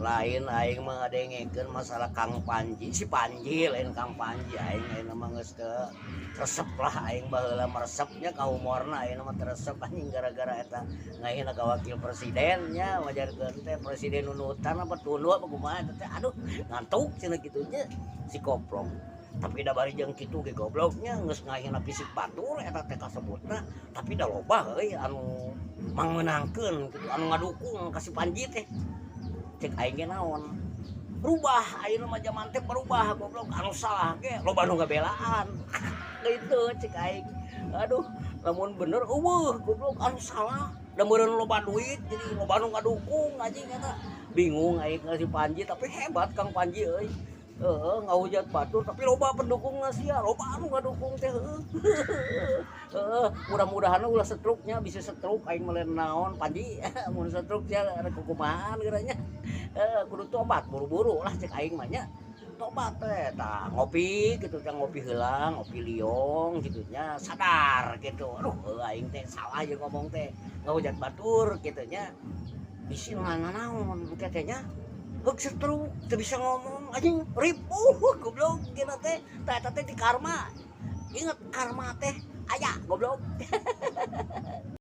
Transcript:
Lain, aing mah ngadengekeun masalah Kang Panji, si Panji, lain Kang Panji. Aing ayeuna mah geus teu resep lah, aing baheula meresepnya ka humorna, ayeuna mah teu resep, anjing, gara-gara eta ngahina ka wakil presiden nya, wajarkeun teh presiden nunutan apa tunduh apa kumaha eta teh. Aduh, ngantuk cenah kitu nya si koplok. Tapi da bari jeung kitu ge, gobloknya, geus ngahina fisik batur eta teh kasebutna, tapi da loba euy anu mangmeunangkeun kitu, anu ngadukung ka si Panji teh. Cek aing ge naon, rubah ayeuna mah, zaman teh berubah, goblok. Anu salah ge loba nu ngabelaan gitu. Cek aing, aduh, lamun bener euweuh, goblok. Anu salah da meureun loba duit, jadi loba nu ngadukung, anjing eta. Bingung aing ka si Panji, tapi hebat Kang Panji euy. Heeh, ngahujat batur tapi loba pendukungna sia, loba anu ngadukung teh, heueuh. Heeh, mudah-mudahan ulah stroke nya, bisa stroke aing mah lain naon, Panji. Mun stroke sia rek kukumahaan geura nya. Heeh, kudu tobat buru-buru lah cek aing mah nya. Tobat teh tah ngopi gitu teh, ngopi heula, ngopi liong gitu nya, sadar gitu. Aduh, heuh, aing teh salah jeung ngomong teh, ngahujat batur kitu nya. Bisi nanaon engke teh nya. Heuk, stroke, teu bisa ngomong, anjing, ripuh, goblok kitu teh. Tah, eta teh di karma. Ingat, karma teh aya, goblok.